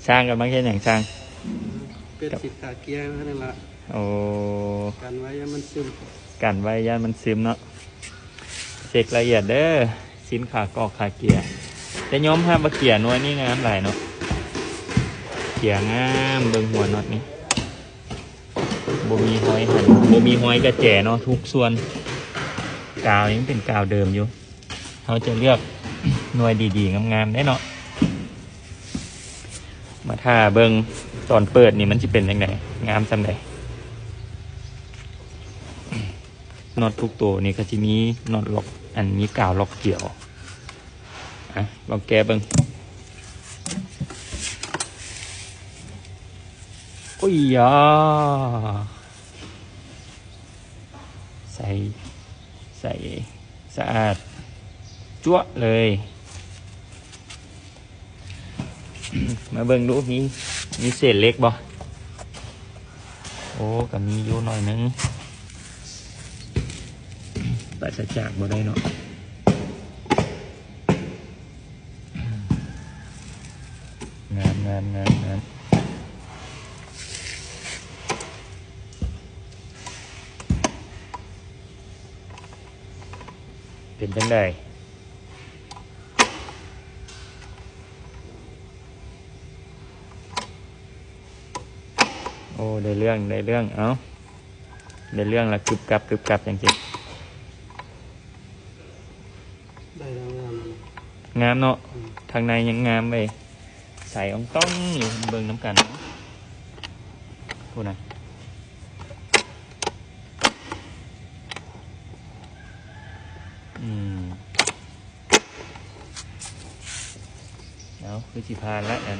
ຊ່າງກຳລັງເຮັດຫຍັງຊ່າງ? ເປັນສິນຄ້າເກຍນັ້ນລະ. ໂອ້ ກັນໄວ້ຢ່າມັນຊຶມ. ກັນໄວ້ຢ້ານມັນຊຶມເນາະ. ເຊັກລະອຽດເດີ ຊິ້ນຂາກອກຂາເກຍ. ແຕ່ຍອມຮັບວ່າເກຍໜ່ວຍນີ້ງາມຫຼາຍເນາະ. ເກຍງາມ ເບິ່ງຫົວນັອດນີ້ ບໍ່ມີຮອຍຫັນ ບໍ່ມີຮອຍກະແຈເນາະ ທຸກສ່ວນ. ກາວຍັງເປັນກາວເດີມຢູ່. ເຮົາຈະເລືອກໜ່ວຍດີໆ ງາມໆ ເດ້ເນາະ. ມາຖ້າເບິ່ງຕອນເປີດນີ້ມັນຊິເປັນຈັ່ງໃດ ງາມສ່ຳໃດ. ນັອດທຸກໂຕນີ້ກໍຊິມີນັອດລັອກ ອັນ ມີກາວລັອກກຽວ. ອ່ະ ລອງແກະເບິ່ງ. ໂອ້ຍຢາ ໃສ ໃສ ສະອາດ ຈັ້ວະເລີຍ. ມາເບິ່ງດູ ມີ ມີເສດເຫຼັກບໍ່? ໂອ້ ກໍມີຢູ່ໜ້ອຍໜຶ່ງ ປາສະຈາກບໍ່ໄດ້ເນາະ. ງາມ ງາມ ງາມ ງາມ. ເປັນຈັ່ງໃດ? ໂອ້ ໄດ້ເລື່ອງ ໄດ້ເລື່ອງ. ເອົ້າ ໄດ້ເລື່ອງລະ ກຶບກັບ ກຶບກັບ ຈັ່ງຊີ້. ໄດ້ແລ້ວ ງາມແລ້ວ ງາມເນາະ. ອືມ ທາງໃນຍັງງາມເວີຍ ໃສອອງຕ້ອງຢູ່. ເບິ່ງນຳກັນເນາະ ພຸ້ນນະ. ອືມ ເອົາ ຄືຊິຜ່ານລະອັນ